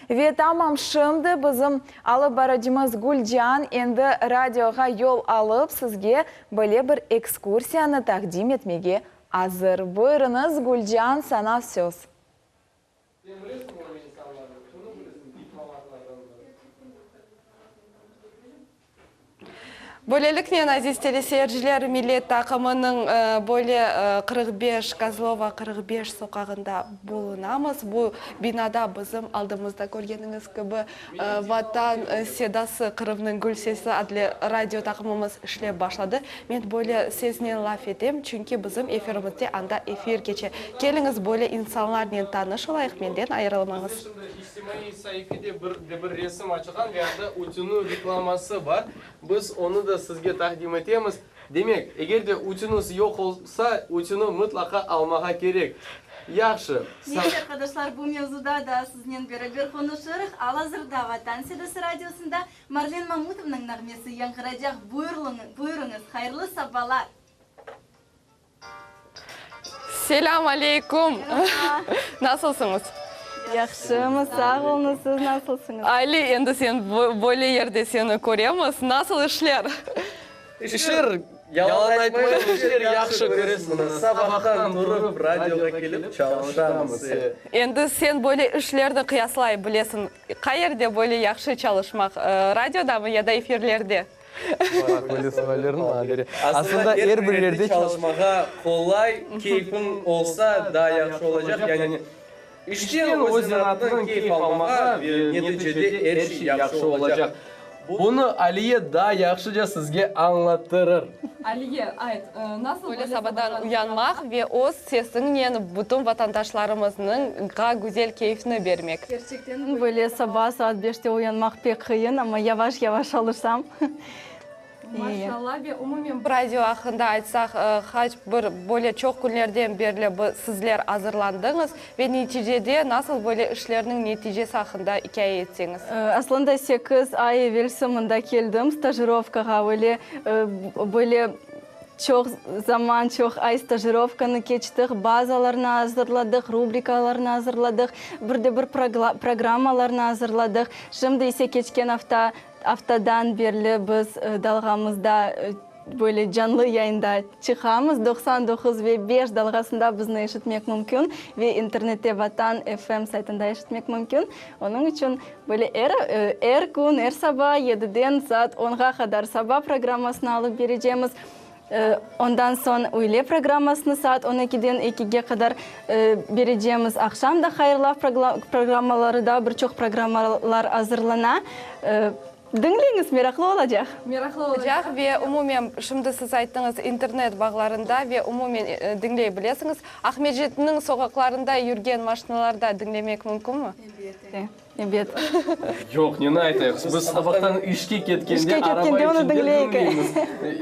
Ve tamam şimdi bizim alıp barıcımız Gülcan endi radioğa yol alıp, sizge böyle bir ekskursiyanı taqdim etmege azır. Buyurıñız, Gülcan, saña söz. Böyleliknen, aziz teleseyirciler, Millet taqımınıñ böyle 45, Kozlova 45 soqağında bulunamız. Bu binada bizim aldımızda körgeniñiz kibi Vatan sedası, Qırımnıñ gül sesi adlı radio taqımımız işlep başladı. Men böyle sesnen laf etem, çünki bizim efirimizde anda efir keçe. Keliñiz, böyle insanlarnen tanış olayıq, menden ayırılmañız. İçtimaiy saifede bir de bir resim açılğan ve anda ütüniñ reklaması bar. Biz onı da sizge taqdim etemiz. Demek, eger de ütüñiz yoq olsa, ütüni mıtlaqa almağa kerek. Yahşı. Neyse, arqadaşlar, bu mevzuda da siznen beraber qonuşırıq. Al-azırda Vatan Sedası radiosında Marlen Mamutovnıñ nağmesi yañğıracaq. Buyurıñız, hayırlı sabalar! Selâm aleyküm! Nasılsıñız? Yahşımız, sağ oluñız, siz nasılsıñız? Ali, endi sen böyle yerde seni köremiz. Nasıl işler? İşler, yalan aytmayım, işler yahşı, köresiñiz, sabahtan turıp radioğa kelip çalışamız. Endi sen böyle işlerni qıyaslay bilesiñ. Qayerde böyle yahşı çalışmaq, radiodamı ya da efirlerde? Baq, böyle suallerni maña bere. Aslında er bir yerde çalışmağa qolay, keyfiñ olsa, daa yahşı olacaq. Yani, işten, öz zenaatından keyf almağa ve neticede er şey yahşı olacaq. Bunı Aliye daa yahşıca sizge añlattırır. Aliye, ayt, nasıl böyle sabadan uyanmaq ve öz sesiñnen bütün vatandaşlarımıznıñğa güzel keyfni bermek? Kerçekten böyle saba saat beşte uyanmaq pek qıyın, amma yavaş-yavaş alışam. Maşallah, ve umumen radio aqqında aytsaq, qaç bir böyle çoq künlerden berli sizler azırlandıñız ve neticede nasıl böyle işlerniñ neticesi aqqında ikâye etseñiz? Aslında sekiz ay evelsi mında keldim stajirovkağa, öyle böyle Çoq zaman, çoq ay stajirovkanı keçtik, bazalarnı azırladıq, rubrikalarnı azırladıq, bir de bir programmalarnı azırladıq. Şimdi ise keçken afta, aftadan berli biz dalğamızda böyle canlı yayında çıqamız. 99 ve 5 dalğasında bizni eşitmek mümkün ve internette Vatan FM saytında eşitmek mümkün. Onıñ içün böyle er, er kün, er saba yediden saat onğa qadar saba programmasını alıp berecemiz. Ondan soñ üyle programmasını saat on ekiden ekige qadar berecemiz. Aqşam da hayırlav programmaları, daa bir çoq programmalar azırlana. Diñleñiz, meraqlı olacaq. Meraqlı olacaq ve umumen, şimdi siz ayttıñız, internet bağlarında ve umumen diñley bilesiñiz. Aqmescitniñ soqaqlarında yürgen maşinalarda diñlemek mümkünmi? Elbette, ebet. Yoq, neni aytayıq, biz sabahtan işke ketkende, araba içinde diñleymiz.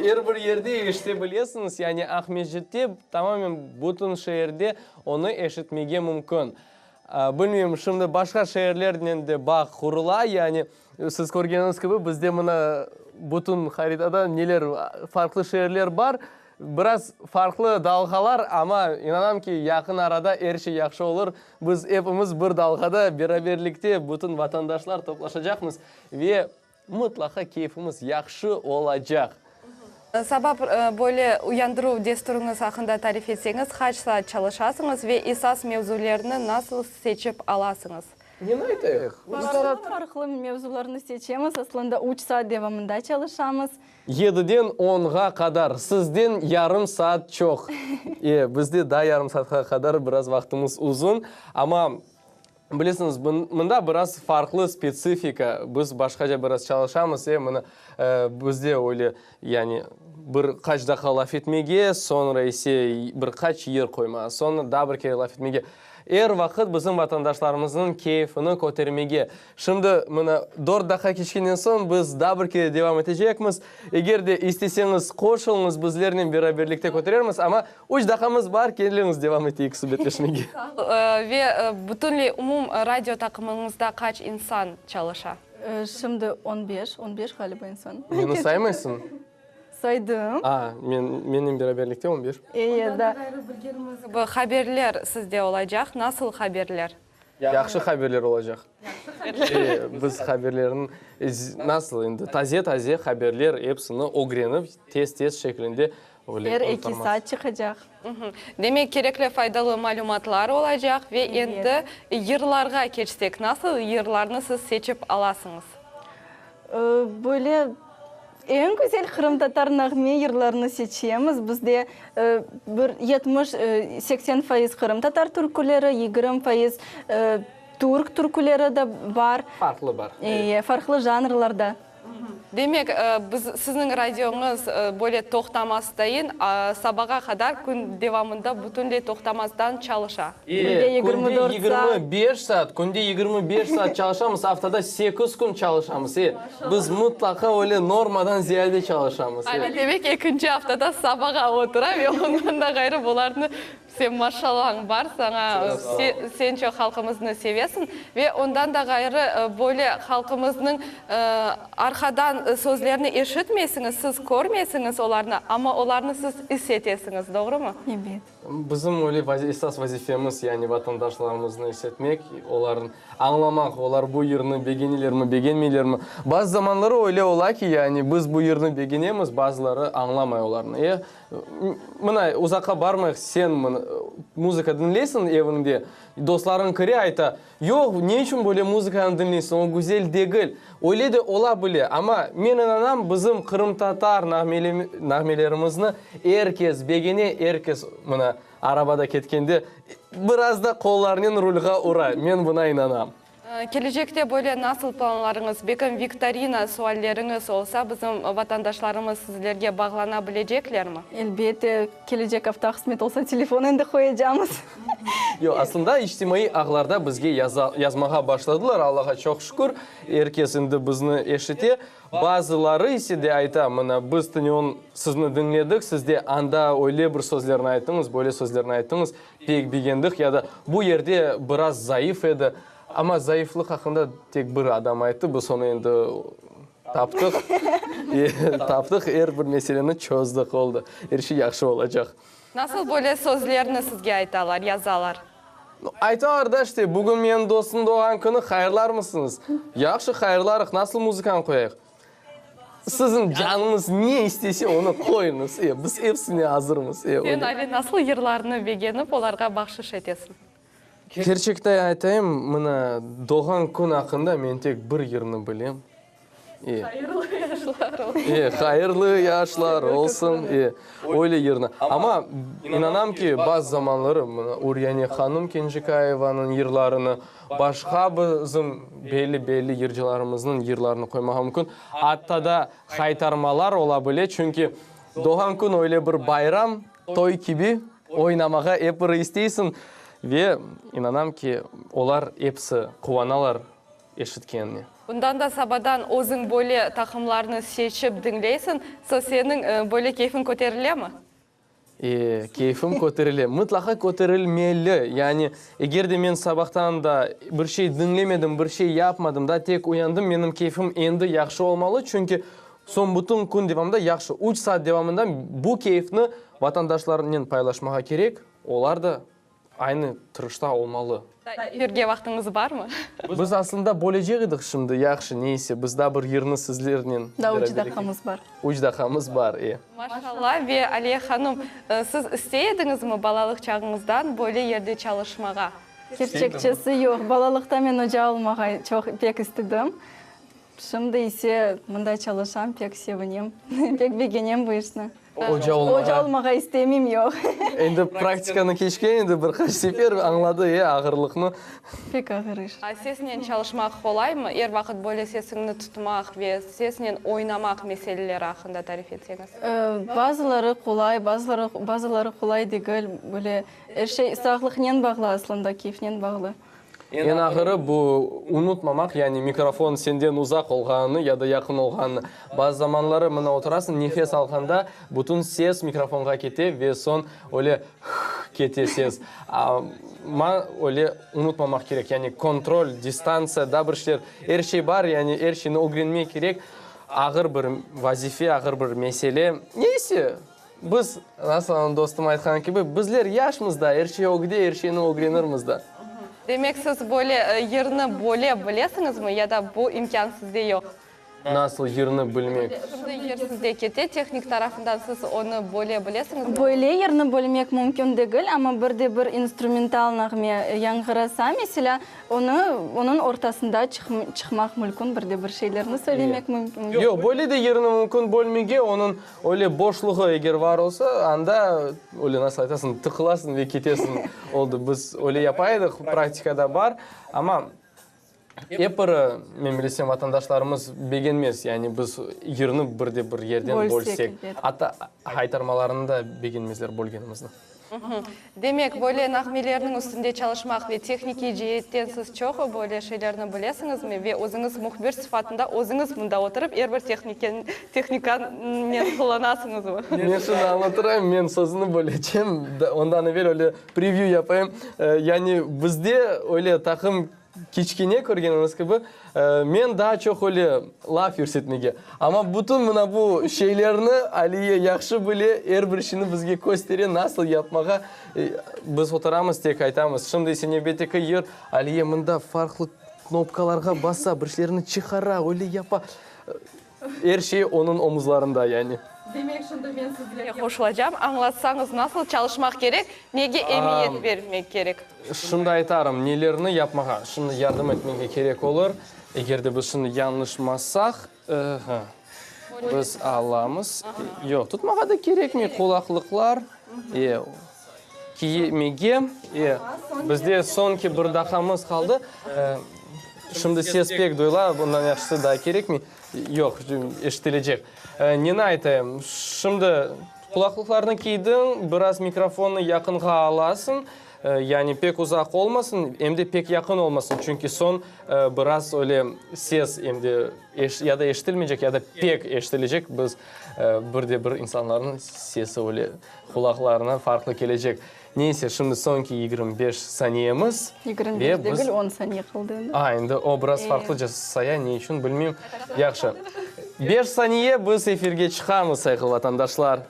Er bir yerde eşite bilesiñiz, yani Aqmescitte, tamamen bütün şeerde onı eşitmege mümkün. Bilmeyim, şimdi başqa şeerlernen de bağ qurula, yani siz körgeniñiz kibi, bizde mına bütün haritada neler farqlı şeerler bar, biraz farqlı dalğalar, amma inanam ki, yaqın arada er şey yahşı olur, biz epimiz bir dalğada, beraberlikte bütün vatandaşlar toplaşacaqmız ve Mıtlaqa keyfimiz yahşı olacaq. Saba böyle uyandıruv desturiñiz aqqında tarif etseñiz, qaç saat çalışasıñız ve esas mevzulerni nasıl seçip alasıñız? Neni aytayıq? Farqlı mevzularnı seçemiz, aslında üç saat devamında çalışamız. Yediden onğa qadar, sizden yarım saat çoq. E, bizde daa yarım saatqa qadar biraz vaqtımız uzun, amma Bilesiñiz, mında biraz farqlı spetsifika, biz başqaca biraz çalışamız, e, mına, bizde öyle, yani, bir qaç daqqa laf etmege, soñra ise bir qaç yır qoymağa, soñra daa bir kere laf etmege. Er vaqıt bizim vatandaşlarımıznıñ keyfini kötermege. Şimdi, mına, dört daqqa keçkenden soñ biz daa bir kere devam etecekmiz. Eger de isteseñiz, qoşulıñız, bizlernen beraberlikte köterermiz, amma Üç daqqamız bar, keliñiz devam eteyik subetleşmege. Ve bütünley umum radio taqımıñızda qaç insan çalışa? Şimdi on beş, on beş ğaliba insan. Meni saymaysıñ? Saydım. A, men, mennen beraberlikte on beş. Eya, da. Ondan ğayrı bilgenimiz kibi, haberler sizde olacaq. Nasıl haberler? Yahşı haberler olacaq. Biz haberlerniñ, nasıl endi, taze-taze haberler epsini ögrenip, tez-tez şeklinde öyle Er eki saat çıqacaq. Demek, kerekli faydalı malümatlar olacaq. Ve endi yırlarğa keçsek, nasıl yırlarnı siz seçip alasıñız? Böyle eñ güzel qırımtatar nağme yırlarını seçemiz. Bizde bir 70, 80% qırımtatar türküleri, 20% türk türküleri de bar. Farqlı bar. Farqlı janrlarda. Demek, biz, sizniñ radioñız böyle toqtamastayın, sabağa qadar kün devamında bütünley toqtamasdan çalışa. Künde 24 saat. Künde 25 saat, künde 25 saat çalışamız, aftada sekiz kün çalışamız. E, biz mıtlaqa öyle normadan ziyade çalışamız. Ali, demek, ekinci aftada sabağa otura ve ondan da ğayrı bularnı Sen maşallañ bar saña, sen çoq halqımıznı sevesiñ ve ondan da ğayrı böyle halqımıznıñ arqadan sözlerini eşitmeysiñiz, siz körmeysiñiz olarnı, amma olarnı siz is etesiñiz, doğrumı? Ebet. Bizim öyle esas vazifemiz, yani vatandaşlarımıznı is etmek, olarnı añlamaq, olar bu yırnı begenelermi, begenmeylermi. Bazı zamanları öyle ola ki, yani biz bu yırnı begenemiz, bazıları añlamay olarnı. E, Mına, uzaqqa barmayıq, sen mına, muzıka diñleysiñ eviñde, dostlarıñ kire, ayta, Yoq, ne içün böyle muzıkanı diñleysiñ, o güzel degil. Öyle de ola bile, amma men inanam, bizim qırımtatar nağmelerimizni er kes begene, er kes, mına, arabada ketkende, biraz da qollarınen rulğa ura, men buna inanam. Kelecekte böyle nasıl planlarıñız, belkim viktorina sualleriñiz olsa, bizim vatandaşlarımız sizlerge bağlana bileceklermi? Elbette, kelecek afta qısmet olsa telefon endi qoyacamız. Yoq, aslında içtimaiy ağlarda bizge yaza, yazmağa başladılar, Allağa çoq şükür, er kes endi bizni eşite. Bazıları ise de ayta, mına, biz tünevin sizni diñledik, siz de anda öyle bir sözlerni ayttıñız, böyle sözlerni ayttıñız, Pek begendik ya da bu yerde biraz zayıf edi. Amma zayıflıq aqqında tek bir adam ayttı, biz onı endi taptıq. Taptıq, er bir meseleni çözdük, oldı. Er şey yahşı olacaq. Nasıl böyle sözlerni sizge aytalar, yazalar? Aytalar da işte, bugün menim dostum doğğan künü, hayırlarmısıñız? Yahşı, hayırlarıq, nasıl muzıkanı qoyayıq? Siziñ canıñız ne istese, onı qoyuñız. E, biz epsine azırmız. E, Sen, Ali, nasıl yırlarnı begenip, olarğa bahşış etesiñ? Kerçekte aytayım, mına, doğğan kün aqqında men tek bir yırnı bilem. E. Hayırlı yaşlar olsun. E, hayırlı yaşlar olsun. E, öyle yırnı. Amma inanam ki, bazı zamanları, mına, Uryane hanım Kenjikayevanıñ yırlarını, Başqa bizim belli-belli yırcılarımıznıñ yırlarını qoymağa mümkün. Atta da haytarmalar ola bile, çünki doğğan kün öyle bir bayram, toy kibi, oynamağa ep bir isteysiñ. Ve inanam ki, olar episi quvanalar eşitkenine. Bundan da sabadan özüñ böyle taqımlarnı seçip diñleysiñ, so seniñ böyle keyfiñ köterilemi? E, keyfim köterile. Mıtlaqa köterilmeli. Yani, eger de men sabahtan da bir şey diñlemedim, bir şey yapmadım, da tek uyandım, menim keyfim endi yahşı olmalı, çünki soñ bütün kün devamında yahşı, üç saat devamında bu keyfni vatandaşlarnen paylaşmağa kerek, olar da Aynı tırışta olmalı. Efirge vaqtıñız barmı? Biz aslında bölecek edik şimdi, yahşı, neyse, biz daa bir yırnı sizlernen Daa üç daqqamız bar. Üç daqqamız bar, e. Maşallah, ve Aliye hanım, siz istey ediñizmi balalıq çağıñızdan böyle yerde çalışmağa? Kerçekçesi, yoq. Balalıqta men oca olmağa çoq, pek istedim. Şimdi ise mında çalışam, pek sevinem, pek begenem bu işni. Oca olmağa. Oca olmağa istemeyim, yoq. Endi praktikanı keçken edi, bir qaç sefer añladı, e, ağırlıqnı. Pek ağır iş. A sesnen çalışmaq qolaymı? Er vaqıt böyle sesiñni tutmaq ve sesnen oynamaq meseleleri aqqında tarif etseñiz. Bazıları qolay, bazıları, bazıları qolay degil. Böyle er şey sağlıqnen bağlı aslında, keyfnen bağlı. Eñ ağırı bu unutmamaq, yani mikrofon senden uzaq olğanını ya da yaqın olğanını. Bazı zamanları mına oturasıñ, nefes alğanda bütün ses mikrofonğa kete ve soñ öyle hıh kete ses. Amma öyle unutmamaq kerek, yani kontrol, distantsiya, daa bir şeyler, er şey bar, yani er şeyni ögrenmek kerek. Ağır bir vazife, ağır bir mesele. Neyse, biz, nasıl dostum aytqanı kibi, bizler yaşmız da, er şey ögde, er şeyni ögrenirmiz da. Demek siz böyle yırnı böle bilesiñizmi ya da bu imkân sizde yoq? Nasıl yırnı bilmek? Şimdi yır sizde kete, tehnik tarafından siz onı böle bilesiñizmi? Böyle yırnı bölmek mümkün degil, amma bir de bir instrumental nağme yañğırasa, meselâ, onı, onıñ ortasında çıqmaq mülkün, bir de bir şeylerni söylemek mümkün. Yoq, böyle de yırnı mümkün bölmege, onıñ öyle boşluğı eger var olsa, anda öyle nasıl aytasıñ, tıqılasıñ ve ketesiñ, oldı. Biz öyle yapa edik, praktikada bar, amma Ep bir, men bilsem, vatandaşlarımız begenmez, yani biz yırnı bir de bir yerden bölsek. Atta haytarmalarını da begenmezler bölgenimizni. Demek, böyle nağmelerniñ üstünde çalışmaq ve tehnikiy ceetten siz çoq böyle şeylerni bilesiñizmi ve özüñiz mühbir sıfatında özüñiz mında oturıp er bir tehnikanen qullanasıñızmı? Men şunı añlatırayım, men sözüni bölecem, ondan evel öyle preview yapayım. Yani bizde öyle taqım Kiçkene körgeniñiz kibi, men daa çoq öyle laf yürsetmege. Amma bütün mına bu şeylerni Aliye yahşı bile, er bir şeyni bizge köstere, nasıl yapmağa. Biz oturamız, tek aytamız, şimdi ise nevbetteki yır, Aliye mında farqlı knopkalarğa basa, bir şeylerni çıqara, öyle yapa. Er şey onıñ omuzlarında, yani. Demek, şimdi men sizlerge qoşulacam. Añlatsañız, nasıl çalışmaq kerek, nege emiyet bermek kerek? Şimdi aytarım, nelerni yapmağa, şimdi yardım etmege kerek olur. Eger de biz şimdi yañlışmasaq, biz alamız. Yoq, tutmağa da kerekmey, qulaqlıqlar, e, kiymege. E, bizde soñki bir daqqamız qaldı. Şimdi ses pek duyula, bundan yahşısı daa kerekmey. Yoq, eşitilecek. Neni aytayım, şimdi qulaqlıqlarnı kiydiñ, biraz mikrofonnı yaqınğa alasıñ, yani pek uzaq olmasın, em de pek yaqın olmasın, çünki soñ biraz öyle ses em de ya da eşitilmeycek, ya da pek eşitilecek, biz bir de bir insanlarnıñ sesi öyle qulaqlarına farqlı kelecek. Neyse, şimdi soñki 25 saniyemiz. 25 degil, on saniye qaldı endi. A, endi o biraz farqlıca saya, ne içün bilmeyim. Yahşı. Beş saniye, biz efirge çıqamız, sayğılı vatandaşlar.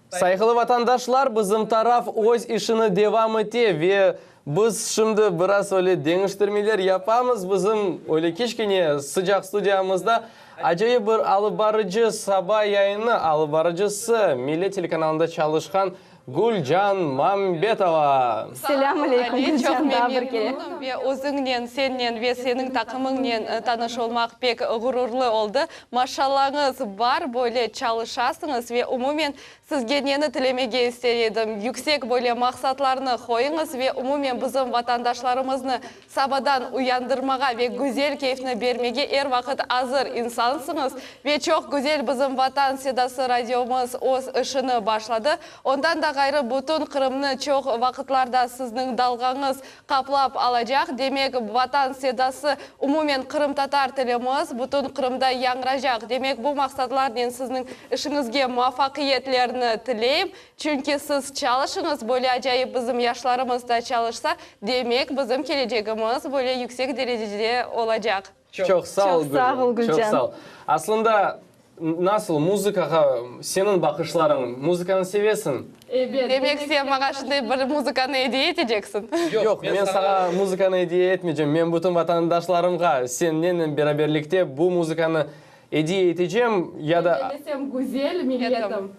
Sayğılı vatandaşlar, bizim taraf öz işini devam ete ve biz şimdi biraz öyle deñiştirmeler yapamız. Bizim öyle kiçkene sıcaq studiyamızda acayip bir alıp barıcı, saba yayını alıp barıcısı, Millet telekanalında çalışqan Gülcan Mambetova. Selâm aleyküm, Ali, çoq Gülcan, daa bir memnün kere. oldum ve özüñnen, sennen ve seniñ taqımıñnen tanış olmaq pek ğururlı oldı. Maşallañız bar, böyle çalışasıñız ve umumen sizge neni tilemege ister edim, yüksek böyle maqsatlarnı qoyıñız ve umumen bizim vatandaşlarımıznı sabadan uyandırmağa ve güzel keyfni bermege er vaqıt azır insansıñız ve çoq güzel bizim Vatan Sedası radiomız öz işini başladı. Ondan da ğayrı bütün Qırımnı çoq vaqıtlarda sizniñ dalğañız qaplap alacaq, demek, Vatan sedası, umumen qırımtatar tilimiz bütün Qırımda yañracaq. Demek, bu maqsatlarnen sizniñ işiñizge muvafaqiyetlerni tileyim, çünki siz çalışıñız, böyle acayip bizim yaşlarımız da çalışsa, demek, bizim kelecegimiz böyle yüksek derecede olacaq. Çoq sağ ol, Çoq sağ ol, Gülcan. Gülcan. Çoq sağ ol. Aslında, nasıl, muzıkağa seniñ baqışlarıñ, muzıkanı sevesiñ? Ebet. Demek, sen maña şimdi bir muzıkanı ediye eteceksiñ? Yoq, men saña muzıkanı ediye etmeycem. Men bütün vatandaşlarımğa sennenen beraberlikte bu muzıkanı ediye etecem ya da. Men desem, güzel milletim.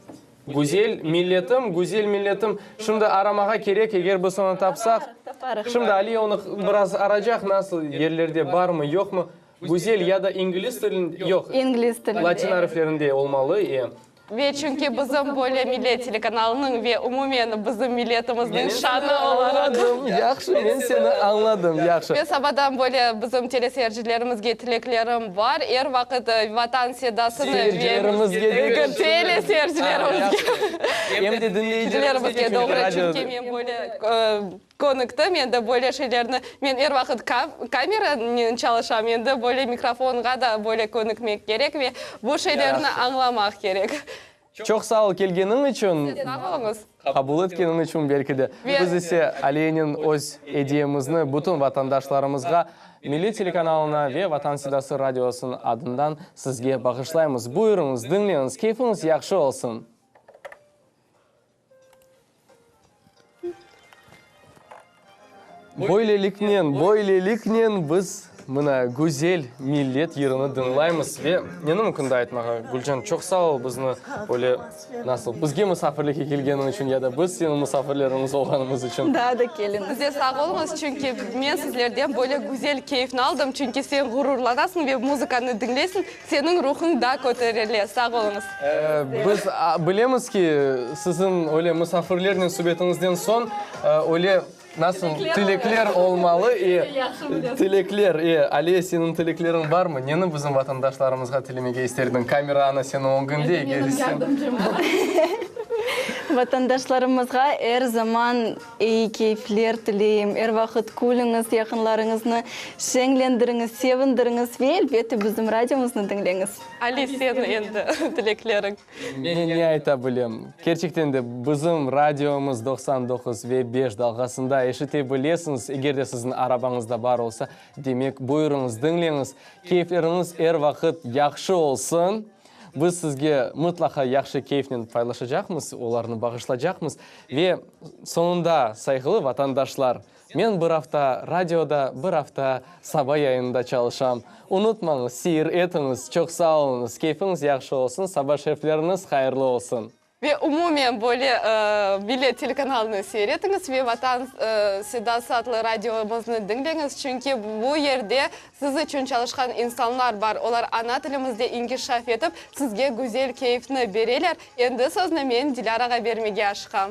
Güzel milletim, güzel milletim. Şimdi aramağa kerek, eger biz onı tapsaq. Taparıq. Şimdi Aliye onı biraz aracaq, nasıl yerlerde barmı, yoqmı. Güzel ya da ingliz tilinde, yoq. İngliz tilinde. Latin ariflerinde olmalı, e. Ve çünki bizim böyle millet telekanalınıñ ve umumen bizim milletimizniñ şanı olaraq. Men seni añladım, yahşı, men seni añladım, yahşı. Ve sabadan böyle bizim teleseyircilerimizge tileklerim bar, er vaqıt Vatan sedasını ve. Seyircilerimizge degil. Teleseyircilerimizge. Em de diñleyicilerimizge, Doğru, çünki men böyle Köniktim, endi böyle şeylerni, men er vaqıt kameranen çalışam, endi böyle mikrofonğa da böyle könikmek kerek ve bu şeylerni añlamaq kerek. Çoq sağ ol kelgeniñ içün. Siz sağ oluñız. Qabul etkeniñ içün belki de. Biz ise Aliyenen öz ediyemizni bütün vatandaşlarımızğa. Millet telekanalına ve Vatan Sedası radiosınıñ adından sizge bağışlaymız. Buyurıñız, diñleñiz, keyfiñiz yahşı olsun! Böyleliknen, böyleliknen biz mına güzel millet yırını dıñlaymız ve neni mümkün daa aytmağa, Gülcan, çoq sağ ol bizni böyle, nasıl, bizge musafirlikke kelgeniñ içün ya da biz seniñ musafirleriñiz olğanımız içün. Daa da keliñiz. Siz de sağ oluñız, çünki men sizlerden böyle güzel keyfni aldım, çünki sen ğururlanasıñ ve muzıkanı diñleysiñ, Seniñ ruhuñ da köterile. Sağ oluñız. Biz bilemiz ki, siziñ öyle musafirlernen subetiñizden soñ öyle, nasıl, tilekler olmalı. E, tilekler, e, Aliye, seniñ tilekleriñ barmı? Neni bizim vatandaşlarımızğa tilemege isterdiñ? Kamera ana seniñ ögünde, eger sen. Vatandaşlarımızğa er zaman Eyi keyfler tileyim, er vaqıt külüñiz, yaqınlarıñıznı şeñlendiriñiz, sevindiriñiz ve, elbette, bizim radiomıznı diñleñiz. Ali, sen endi tilekleriñ. Men ne ayta bilem? Kerçekten de, bizim radiomız 99 ve 5 dalğasında eşite bilesiñiz. Eger de siziñ arabañızda bar olsa, demek, buyurıñız, diñleñiz. Keyfleriñiz er vaqıt yahşı olsun. Biz sizge mıtlaqa yahşı keyfnen paylaşacaqmız, olarnı bağışlacaqmız. Ve soñunda, sayğılı vatandaşlar, men bir afta radioda, bir afta saba yayınında çalışam. Unutmañız, seyir etiñiz, çoq sağ oluñız, keyfiñiz yahşı olsun, saba şerifleriñiz hayırlı olsun. Ve umumen böyle Millet telekanalını seyir etiñiz ve Vatan sedası adlı radiomıznı diñleñiz, çünki bu yerde siz içün çalışqan insanlar bar, olar ana tilimizde inkişaf etip, sizge güzel keyfni bereler. Endi sözni men Dilârağa bermege aşıqam.